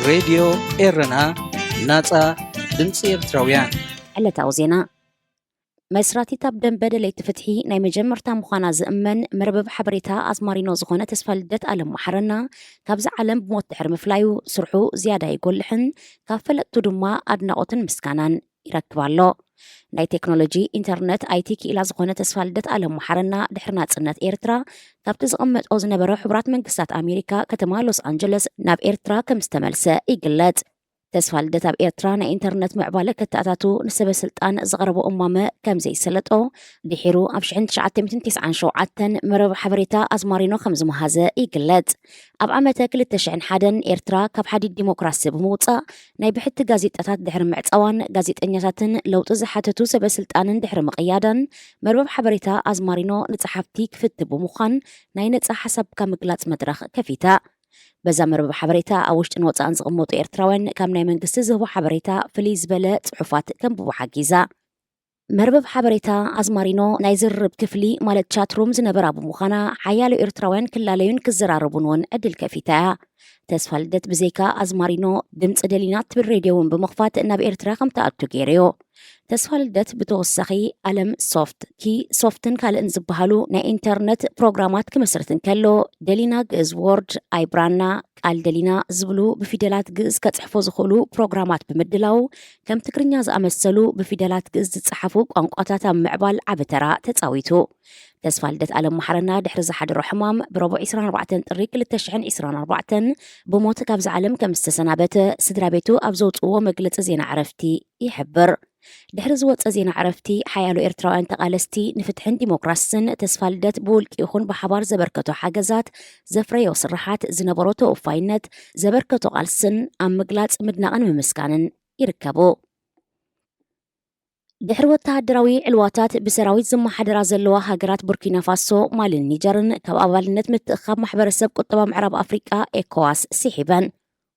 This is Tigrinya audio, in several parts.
ሬድዮ ኤረና፣ ናጻ ድምጺ ኤርትራውያን። ዕለታዊ ዜና። መስራቲት ኣብ ደንበ ደለይቲ ፍትሒ ናይ መጀመርታ ምዃና ዝእመን መርበብ ሓበሬታ ኣዝማሪኖ ዝኾነ ተስፋ ልደት ኣለም ማሓረና ካብዚ ዓለም ብሞት ድሕሪ ምፍላዩ፣ ስርሑ ዝያዳ ይጎልሕን ካብ ፈለጥቱ ድማ ኣድናቖትን ምስጋናን ይረክብ ኣሎ። ናይ ቴክኖሎጂ፣ ኢንተርነት፣ ኣይቲ ክኢላ ዝኾነ ተስፋ ልደት ኣለም ማሓረና ድሕሪ ናጽነት ኤርትራ ካብቲ ዝቐመጦ ዝነበረ ሕቡራት መንግስታት ኣሜሪካ ከተማ ሎስ ኣንጀለስ ናብ ኤርትራ ከም ዝተመልሰ ይግለጽ። ተስፋ ልደት ኣብ ኤርትራ ናይ ኢንተርነት ምዕባለ ከተኣታቱ ንሰበ ስልጣን ዘቕረቦ እማመ ከም ዘይሰለጦ ድሒሩ ኣብ ሽሕን ትሽዓተ ሚእትን ተስዓን ሸውዓተን መርበብ ሓበሬታ ኣዝማሪኖ ከም ዝመሃዘ ይግለጽ። ኣብ ዓመተ ክልተ ሽሕን ሓደን ኤርትራ ካብ ሓዲድ ዲሞክራሲ ብምውጻእ ናይ ብሕቲ ጋዜጣታት ድሕሪ ምዕጻዋን ጋዜጠኛታትን ለውጢ ዝሓተቱ ሰበ ስልጣንን ድሕሪ ምቕያዳን መርበብ ሓበሬታ ኣዝማሪኖ ንጸሓፍቲ ክፍቲ ብምዃን ናይ ነጻ ሓሳብካ ምግላጽ መድረኽ ከፊታ። በዛ መርበብ ሓበሬታ ኣብ ውሽጥን ወጻእን ዝቕመጡ ኤርትራውያን ካብ ናይ መንግስቲ ዝህቦ ሓበሬታ ፍልይ ዝበለ ጽሑፋት ከንብቡ ሓጊዛ። መርበብ ሓበሬታ ኣዝማሪኖ ናይ ዝርርብ ክፍሊ ማለት ቻትሩም ዝነበራ ብምዃና ሓያሎ ኤርትራውያን ክላለዩን ክዘራረቡን እውን ዕድል ከፊታ እያ። ተስፋ ልደት ብዘይካ ኣዝማሪኖ ድምፂ ደሊና ትብል ሬድዮ እውን ብምኽፋት ናብ ኤርትራ ከም ትኣቱ ገይሩዮ። ተስፋ ልደት ብተወሳኺ ኣለም ሶፍት፣ ኪ ሶፍትን ካልእን ዝበሃሉ ናይ ኢንተርነት ፕሮግራማት ክመስርት እንከሎ ደሊና ግእዝ ወርድ፣ ኣይብራና፣ ቃል ደሊና ዝብሉ ብፊደላት ግእዝ ከጽሕፎ ዝኽእሉ ፕሮግራማት ብምድላው ከም ትግርኛ ዝኣመሰሉ ብፊደላት ግእዝ ዝጸሓፉ ቋንቋታት ኣብ ምዕባል ዓቢ ተራ ተጻዊቱ። ተስፋ ልደት ኣለም ማሓረና ድሕሪ ዝሓደሮ ሕማም ብረቡዕ ዕስራን ኣርባዕተን ጥሪ ክልተ ሽሕን ዕስራን ኣርባዕተን ብሞት ካብዚ ዓለም ከም ዝተሰናበተ ስድራ ቤቱ ኣብ ዘውፅዎ መግለፂ ዜና ዕረፍቲ ይሕብር። ድሕሪ ዝወፀ ዜና ዕረፍቲ ሓያሎ ኤርትራውያን ተቓለስቲ ንፍትሕን ዲሞክራስን ተስፋ ልደት ብውልቂ ይኹን ብሓባር ዘበርከቶ ሓገዛት፣ ዘፍረዮ ስራሓት፣ ዝነበሮ ተወፋይነት፣ ዘበርከቶ ቃልስን ኣብ ምግላፅ ምድናቕን ምምስጋንን ይርከቡ። ድሕሪ ወተሃደራዊ ዕልዋታት ብሰራዊት ዝመሓደራ ዘለዋ ሃገራት ቡርኪና ፋሶ፣ ማልን ኒጀርን ካብ ኣባልነት ምትእኻብ ማሕበረሰብ ቁጠባ ምዕራብ ኣፍሪቃ ኤኮዋስ ስሒበን።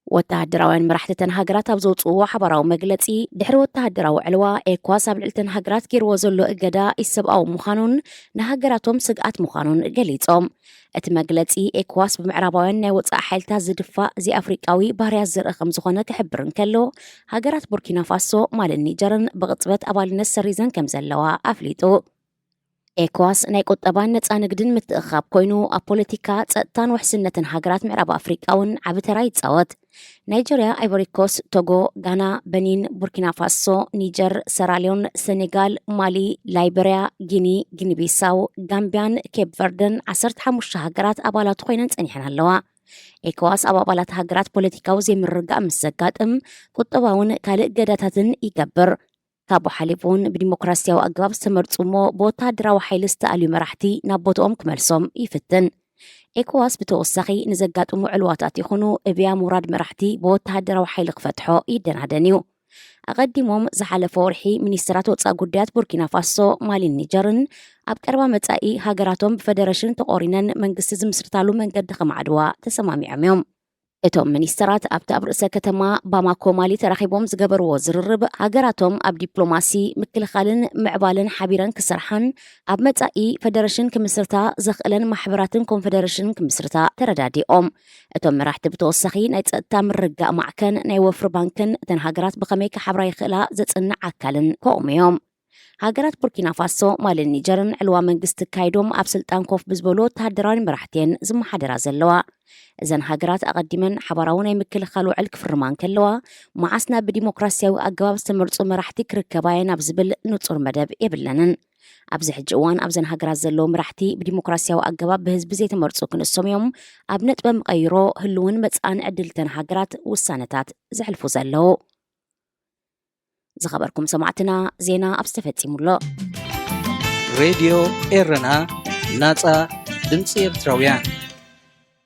ወተሃደራውያን መራሕቲ እተን ሃገራት ኣብ ዘውፅእዎ ሓባራዊ መግለፂ፣ ድሕሪ ወተሃደራዊ ዕልዋ ኤኮዋስ ኣብ ልዕሊ እተን ሃገራት ገይርዎ ዘሎ እገዳ ኢሰብኣዊ ምዃኑን ንሃገራቶም ስግኣት ምዃኑን ገሊፆም። እቲ መግለፂ ኤኮዋስ ብምዕራባውያን ናይ ወፃኢ ሓይልታት ዝድፋእ ዘይኣፍሪቃዊ ባህርያት ዘርኢ ከም ዝኾነ ክሕብር እንከሎ፣ ሃገራት ቡርኪና ፋሶ፣ ማልን ኒጀርን ብቕፅበት ኣባልነት ሰሪዘን ከም ዘለዋ ኣፍሊጡ። ኤኮዋስ ናይ ቁጠባን ነፃ ንግድን ምትእኻብ ኮይኑ፣ ኣብ ፖለቲካ፣ ፀጥታን ውሕስነትን ሃገራት ምዕራብ ኣፍሪቃ እውን ዓቢ ተራ ይፃወት። ናይጀርያ፣ ኣይቮሪኮስ፣ ቶጎ፣ ጋና፣ በኒን፣ ቡርኪና ፋሶ፣ ኒጀር፣ ሰራሊዮን፣ ሴኔጋል፣ ማሊ፣ ላይበርያ፣ ጊኒ፣ ጊኒቢሳው፣ ጋምቢያን ኬፕ ቨርደን ዓሰርተ ሓሙሽተ ሃገራት ኣባላቱ ኮይነን ጸኒሐን ኣለዋ። ኤኮዋስ ኣብ ኣባላት ሃገራት ፖለቲካዊ ዘይምርግጋእ ምስ ዘጋጥም፣ ቁጠባውን ካልእ ገዳታትን ይገብር። ካብኡ ሓሊፉ እውን ብዲሞክራሲያዊ ኣገባብ ዝተመርጹ እሞ ብወተሃደራዊ ሓይሊ ዝተኣልዩ መራሕቲ ናብ ቦትኦም ክመልሶም ይፍትን። ኤኮዋስ ብተወሳኺ ንዘጋጥሙ ዕልዋታት ይኹኑ እብያ ምውራድ መራሕቲ ብወተሃደራዊ ሓይሊ ክፈትሖ ይደናደን እዩ። ኣቐዲሞም ዝሓለፈ ወርሒ ሚኒስትራት ወፃኢ ጉዳያት ቡርኪና ፋሶ፣ ማሊን ኒጀርን ኣብ ቀረባ መጻኢ ሃገራቶም ብፈደረሽን ተቖሪነን መንግስቲ ዝምስርታሉ መንገዲ ከማዕድዋ ተሰማሚዖም እዮም። እቶም ሚኒስትራት ኣብቲ ኣብ ርእሰ ከተማ ባማኮ ማሊ ተራኺቦም ዝገበርዎ ዝርርብ፣ ሃገራቶም ኣብ ዲፕሎማሲ፣ ምክልኻልን ምዕባለን ሓቢረን ክሰርሓን ኣብ መጻኢ ፈደረሽን ክምስርታ ዘኽእለን ማሕበራትን ኮንፈደረሽን ክምስርታ ተረዳዲኦም። እቶም መራሕቲ ብተወሳኺ ናይ ጸጥታ ምርግጋእ ማዕከን፣ ናይ ወፍሪ ባንክን እተን ሃገራት ብኸመይ ክሓብራ ይኽእላ ዘጽንዕ ኣካልን ከቑሙ እዮም። ሃገራት ቡርኪና ፋሶ፣ ማልን ኒጀርን ዕልዋ መንግስቲ ኣካይዶም ኣብ ስልጣን ኮፍ ብዝበሉ ወተሃደራውያን መራሕቲ እየን ዝመሓደራ ዘለዋ። እዘን ሃገራት ኣቐዲመን ሓባራዊ ናይ ምክልኻል ውዕል ክፍርማ እንከለዋ፣ መዓስ ናብ ብዲሞክራሲያዊ ኣገባብ ዝተመርጹ መራሕቲ ክርከባ እየን ኣብ ዝብል ንጹር መደብ የብለንን። ኣብዚ ሕጂ እዋን ኣብዘን ሃገራት ዘለዉ መራሕቲ ብዲሞክራሲያዊ ኣገባብ ብህዝቢ ዘይተመርጹ ክንሶም እዮም ኣብ ነጥበ መቐይሮ ህልውን መጻእን ዕድል እተን ሃገራት ውሳነታት ዘሕልፉ ዘለዉ። ዝኸበርኩም ሰማዕትና፣ ዜና ኣብዚ ተፈጺሙ ኣሎ። ሬድዮ ኤረና፣ ናጻ ድምጺ ኤርትራውያን።